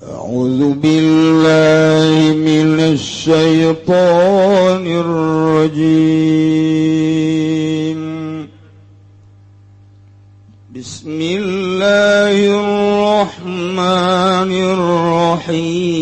أعوذ بالله من الشيطان الرجيم. بسم الله الرحمن الرحيم.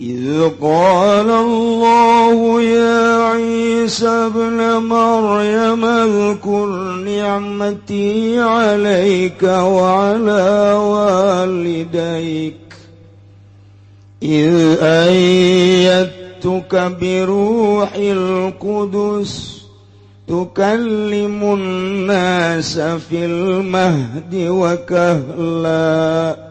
إذ قال الله يا عيسى ابن مريم اذكر نعمتي عليك وعلى والديك إذ أيدتك بروح القدس تكلم الناس في المهد وكهلا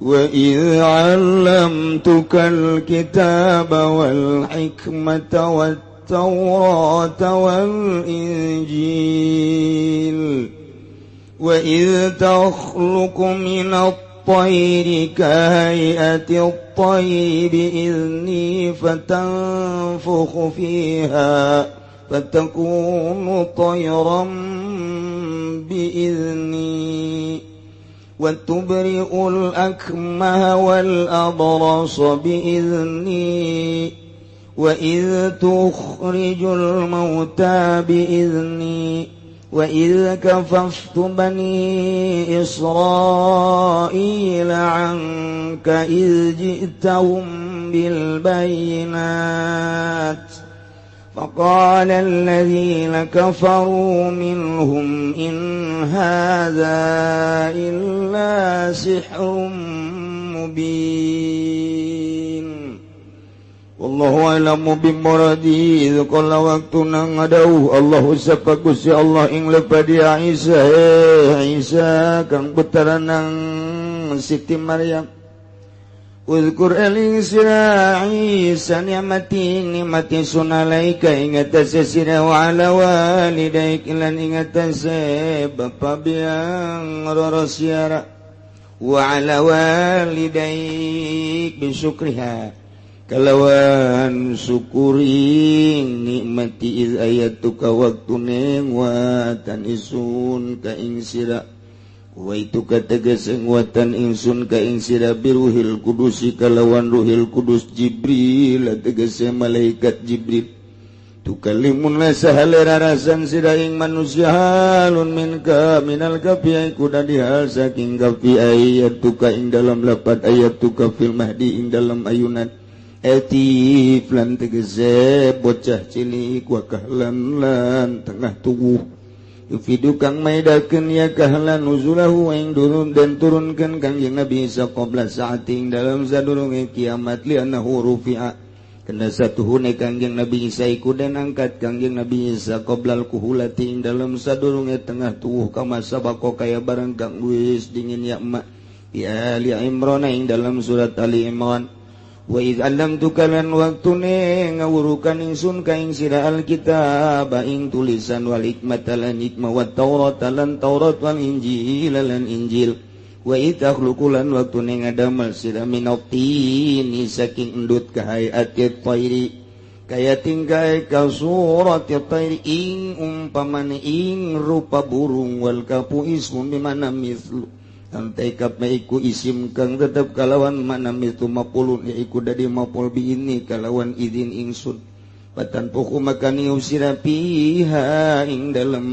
وإذ علمتك الكتاب والحكمة والتوراة والإنجيل وإذ تخلق من الطير كهيئة الطير بإذني فتنفخ فيها فتكون طيرا بإذني وتبرئ الأكمه والأبرص بإذني وإذ تخرج الموتى بإذني وإذ كففت بني إسرائيل عنك إذ جئتهم بالبينات فقال الذين كفروا منهم إن هذا إلا سحر مبين. والله أعلم بمراده. إذ قال waktu ngadawuh الله sapa Gusti Allah ing lepadi Isa, Isa kang putra nang Siti Maryam. اذكر eling sira Isa نعمتي nikmat ingsun عليك ing atase sira وعلى والديك lan ing atase bapa biang roro sira وعلى والديك بشكرها kalawan syukuri nikmati إذ أيدتك waktune nguatan ingsun ka ing sira قويتك tegese nguatan ingsun ka ing sira بروح القدس kalawan ruhil kudus Jibril, tegese malaikat Jibril. تكلم الناس halerasan sira ing manusia halun minka minal kafi iku dadi hal saking kafi أيدتك ing dalam lapat أيدتك في المهد ing dalam ayunan طفلا tegese bocah cilik وكهلا lan tengah tubuh يفيد kang maidakeun ya كهلا نزوله ing turun dan turunkeun Kangjeng Nabi Isa قبل الساعة ing dalam sadurunge kiamat لأنه رفع kena satuhune Kangjeng Nabi Isa iku den angkat Kangjeng Nabi Isa قبل الكهولة ing dalam sadurunge tengah tuwuh كما سبق kaya barang kang wis dingin ya emak في آل عمران ing dalam surat Ali Imran. وإذ علمتك lan waktune ngawurukan ingsun ka ing sira الكتاب ing tulisan والحكمة lan hikmah والتوراة lan Taurat والإنجيل lan Injil وإذ تخلق lan waktune ngadamel sira من الطين saking endut كهيئة الطير kaya tingkai كصورة الطير ing umpamane ing rupa burung والكاف اسم بمعنى مثل tekap iku isim kang tetep kalawan mana itu mapulun iku dadi mapul ini kalawan izin ingsun فتنفخ maka niup sira فيها ing dalem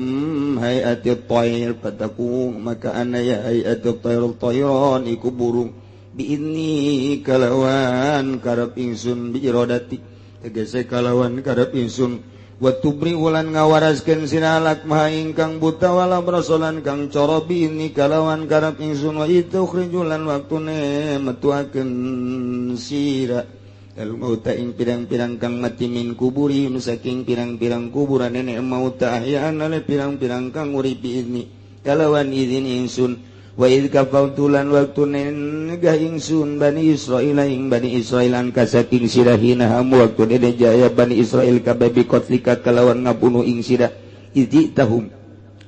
هيئة الطير فتكون maka ana ya هيئة الطير طيرا iku burung بإذني kalawan karep ingsun بإرادتي tegese kalawan karep ingsun وتبرئ lan ngawaraskeun sira الأكمه ingkang buta والأبرص lan kang coro بإذني kalawan karep ingsun وإذ تخرج lan waktune metuakeun sira الموتى ing pirang-pirang kang mati من قبورهم saking pirang-pirang kuburan nenek mauta أحياء ale pirang-pirang kang urip بإذني kalawan izin ingsun. وإذ كففت lan waktune nyegah ingsun بني إسرائيل ing Bani Israil عنك saking sira حين هموا waktu dede jaya Bani Israil kabeh بقتلك kalawan ngabunuh ing sira إذ جئتهم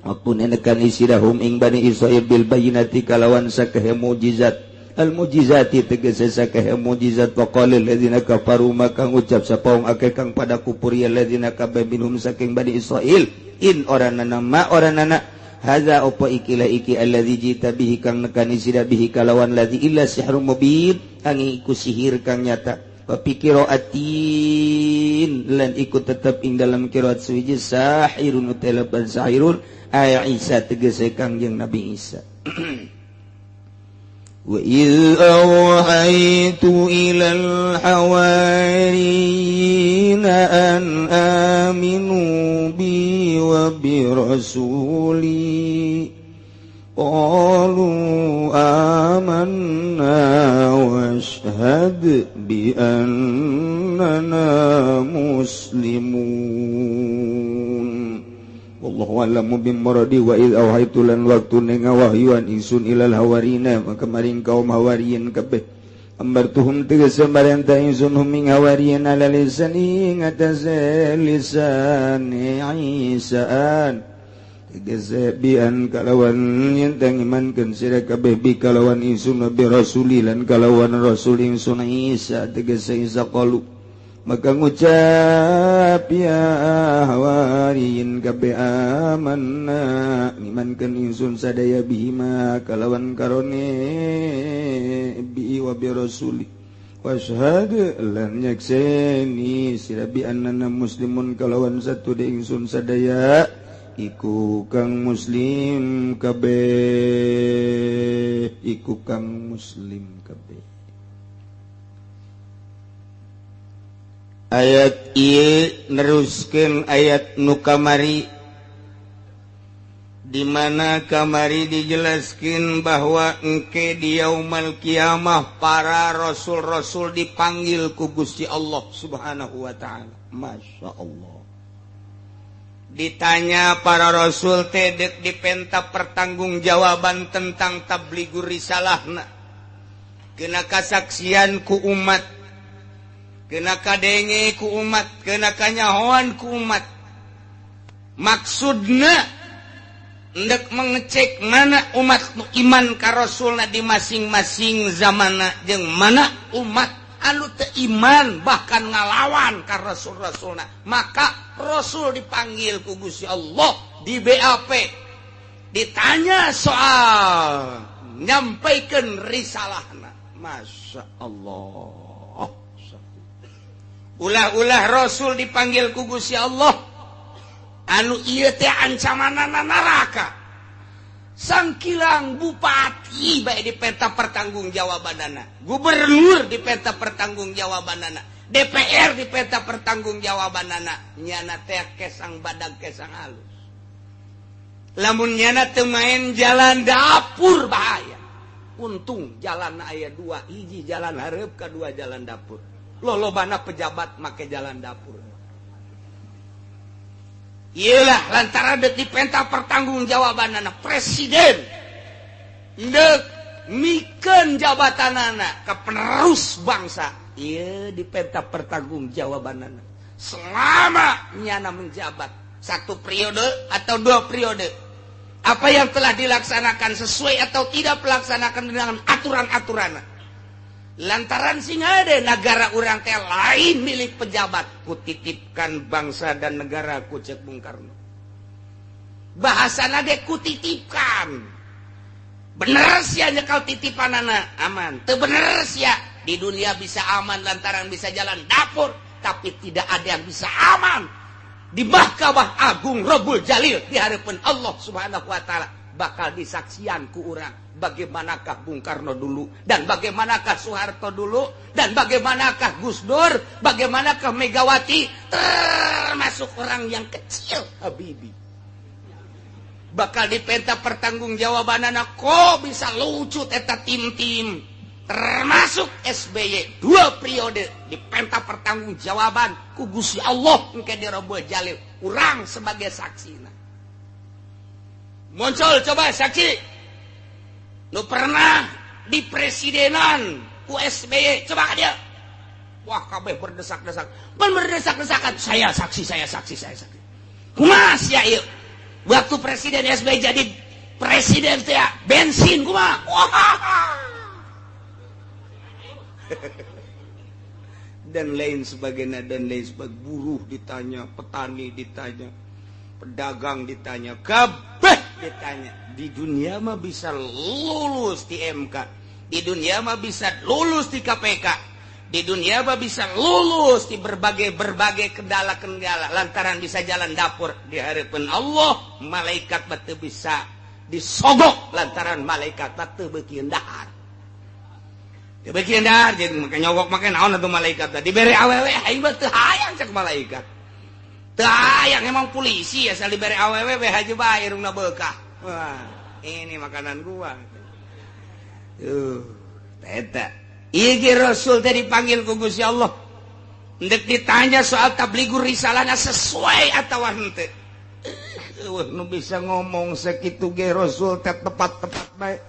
waktu nenekan sira هم ing Bani Israil بالبينات kalawan sakehe mujizat المعجزات tegese sakehe mujizat وقال الذين كفروا maka ngucap sapa wong akeh kang pada kupur ya الذين kabeh منهم saking Bani Israil. In ora nana, ma ora nana, hadza apa ikilah iki, alladzi jita bihi kang nekani sira, bihi kalawan ladzi, illa sihrun mubin angin iku sihir kang nyata. Wa fi qiraatin lan iku tetep ing dalam qiraat suwiji, sahirun utelapan sahirun, ay Isa tegese Kangjeng Nabi Isa. وإذ أوحيت إلى الحواريين أن آمنوا بي وبرسولي قالوا آمنا واشهد بأننا مسلمون. Wallahu a'lamu bimuradi. Wa id auhaitu lan waktu ngawahyuan ingsun, ilal hawarina maka maring kaum hawariyin kabeh, amartuhum tegese marenta ingsun, hum ing hawariyin, ala lisani ngatasé lisani Isaan tegese, bian kalawan yen imankeun sira kabeh, bi kalawan ingsun, bi rasuli lan kalawan rasul ingsun Isa tegese Isa. Qalu maka ngucap ya hawariyin kabeh, amanna ngimankeun ingsun sadaya, bihima kalawan karone bi wa bi rasuli, washhad lan nyakseni sira, bi annana muslimun kalawan satu de ingsun sadaya iku kang muslim kabeh, iku kang muslim kabeh. Ayat ieu neruskeun ayat nu kamari, di mana kamari dijelaskan bahwa engke di yaumal kiamah para rasul-rasul dipanggil ku Gusti Allah Subhanahu wa taala. Masya Allah, ditanya para rasul teh, dek dipenta pertanggungjawaban tentang tabligur risalahna, kena kasaksian ku umat, kena kadenge ku umat, kena kanyahoan ku umat. Maksudna ndek mengecek mana umat nu iman ka rasulna di masing-masing zamana jeung mana umat anu teu iman, bahkan ngalawan ka rasul-rasulna. Maka rasul dipanggil ku Gusti Allah di BAP, ditanya soal nyampaikan risalahna. Masya Allah, ulah-ulah rasul dipanggil ku Gusti Allah anu ieu teh ancamanana neraka. Sangkilang bupati bae dipenta pertanggungjawabanana, gubernur dipenta pertanggungjawabanana, DPR dipenta pertanggungjawabanana, nyana teh kesang badag kesang halus. Lamun nyana teu main jalan dapur bahaya. Untung jalan aya dua, hiji jalan hareup, kedua jalan dapur. Lolobana pejabat make jalan dapur. Iyalah, lantaran dek dipenta pertanggungjawabanana, presiden dek mikeun jabatanana ke penerus bangsa. Iya, dipenta pertanggungjawabanana selama nyana menjabat satu periode atau dua periode, apa yang telah dilaksanakan sesuai atau tidak pelaksanakan dengan aturan-aturan. Lantaran sing ada negara urang teh lain milik pejabat. Kutitipkan bangsa dan negara ku cek Bung Karno, bahasa nage kutitipkan. Bener sih kau titipan anak aman tuh, bener sih di dunia bisa aman lantaran bisa jalan dapur, tapi tidak ada yang bisa aman di Mahkamah Agung Robul Jalil di hadapan Allah Subhanahu wa taala. Bakal disaksian ku urang bagaimanakah Bung Karno dulu dan bagaimanakah Soeharto dulu dan bagaimanakah Gus Dur, bagaimanakah Megawati, termasuk orang yang kecil Habibie bakal dipenta pertanggungjawaban anak. Kok bisa lucut eta tim-tim, termasuk SBY dua periode dipenta pertanggungjawaban ku Gusti Allah engke di Robul Jalil, urang sebagai saksi. Muncul coba saksi nu pernah di presidenan ku SBY, coba dia. Wah, kabeh berdesak-desak, pan berdesak-desakan, saya saksi, saya saksi, saya saksi. Kumaha sia ieu waktu presiden SBY jadi presiden teh bensin kumaha? Wah, dan lain sebagainya dan lain sebagainya. Buruh ditanya, petani ditanya. Pedagang ditanya, kabeh ditanya. Di dunia mah bisa lulus di MK, di dunia mah bisa lulus di KPK, di dunia mah bisa lulus di berbagai-berbagai kendala-kendala lantaran bisa jalan dapur. Di hadapan Allah, malaikat mah teu bisa disogok lantaran malaikat mah teu beuki dahar, teu beuki dahar. Jadi make nyogok, make naon atuh? Malaikat teh dibere awewe, aing mah teu hayang, cek malaikat. Teu hayang. Emang polisi asal dibere awewe we haji bae, irungna beukah. Wah, ini makanan gua tuh. Eta Igi Rasul tadi dipanggil ku Gusti Allah. Ndek ditanya soal tabligur risalahna sesuai atau henteu. Eueuh nu bisa ngomong sakitu ge. Rasul teh tepat-tepat bae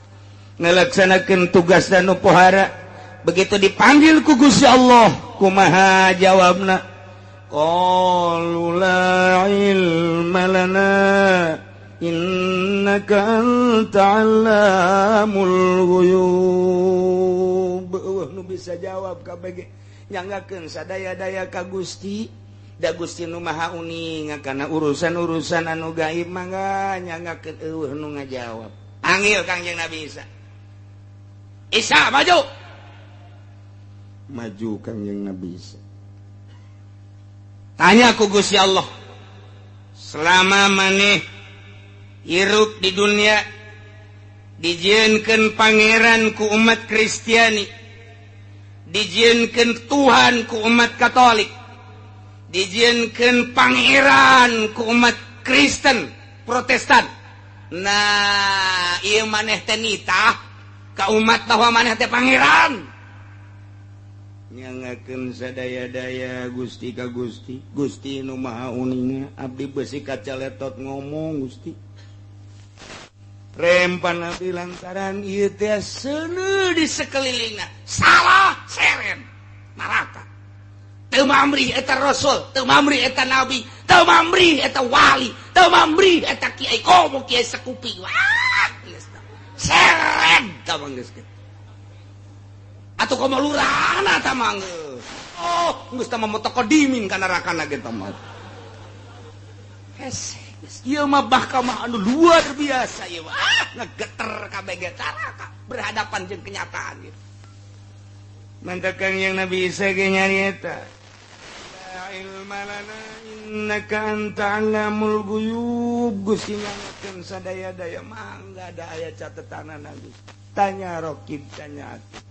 ngelaksanakeun tugas dan nu pohara. Begitu dipanggil ku Gusti Allah, kumaha jawabna? Qalu la ilma lana innaka anta allamul ghuyub. Eueuh nu bisa jawab KBG. Nyanggakeun sadaya-daya ka Gusti, da Gusti nu Maha Uning kana urusan-urusan anu gaib. Mangga nyanggakeun, eueuh nu ngajawab. Panggil Kangjeng Nabi Isa. Isa maju, maju. Kangjeng Nabi Isa tanya ku Gusti Allah, selama maneh hirup di dunia dijieunkeun pangeran ku umat Kristiani, dijieunkeun Tuhan ku umat Katolik, dijieunkeun pangeran ku umat Kristen Protestan, nah ieu maneh teh nitah ka umat bahwa maneh teh pangeran? Nyangakeun sadaya-daya Gusti ka Gusti. Gusti nu Maha Uninga, abdi besi kaca letot ngomong, Gusti. Rempan Nabi lantaran ieu teh seuneu di sekelilingna salah seren neraka. Teu mamrih eta rasul, teu mamrih eta nabi, teu mamrih eta wali, teu mamrih eta kiai, komo kiai sekupi. Wah, geus seren tah mah geus. Atuh komo lurahna tah mah geus. Oh, geus tah mah mutaqaddimin ka nerakana ge tah mah. Hese. Ieu mah mahkamah anu luar biasa ieu mah. Ah, ngegeter kabeh caraka berhadapan jeung kenyataan gitu. Mantap yang Nabi Isa ge nyarieta. La ilma lana innaka anta allamul ghuyub. Gusti nyangakeun sadaya-daya, mangga da aya catetanana Gusti. Tanya rokib, tanya atid.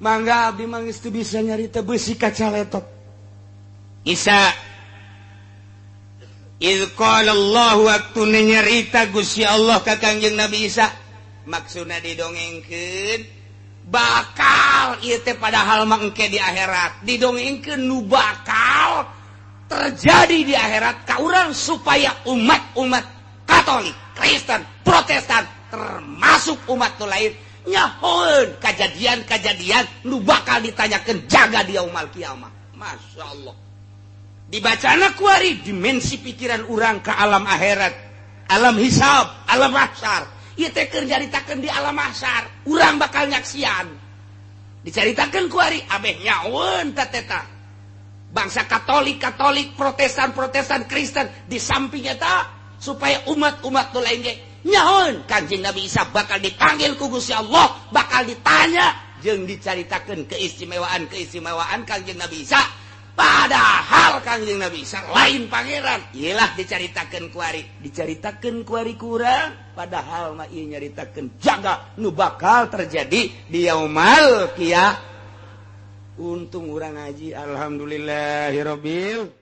Mangga abdi mah geus teu bisa nyarita, beusi kaca letot. Isa. Iz qala Allah, waktu nyarita Gusti Allah ka Kangjeng Nabi Isa, maksudna didongengkeun bakal ieu teh, padahal mah engke di akhirat, didongengkeun nu bakal terjadi di akhirat ka urang supaya umat-umat Katolik, Kristen, Protestan, termasuk umat nu lain nyahoeun kejadian-kejadian nu bakal ditanyakeun jaga di yaumul kiamah. Masya Allah, dibacana kuari dimensi pikiran urang ke alam akhirat, alam hisab, alam mahsyar. Ieu teh keur nyaritakeun di alam mahsyar urang bakal nyaksian. Dicaritakeun kuari abeh nyaweun ta teta bangsa Katolik Katolik, Protestan Protestan, Kristen. Di samping eta supaya umat-umat nu lain ge nyahoeun Kanjeng Nabi Isa bakal dipanggil ku Gusti Allah, bakal ditanya jeung dicaritakeun keistimewaan-keistimewaan Kanjeng Nabi Isa, padahal Kanjeng Nabi Isa lain pangeran. Iyalah, dicaritakeun kuari, dicaritakeun kuari kurang, padahal mah ieu nyaritakeun jaga nu bakal terjadi di yaumal qiyamah. Untung urang ngaji, alhamdulillahirabbil.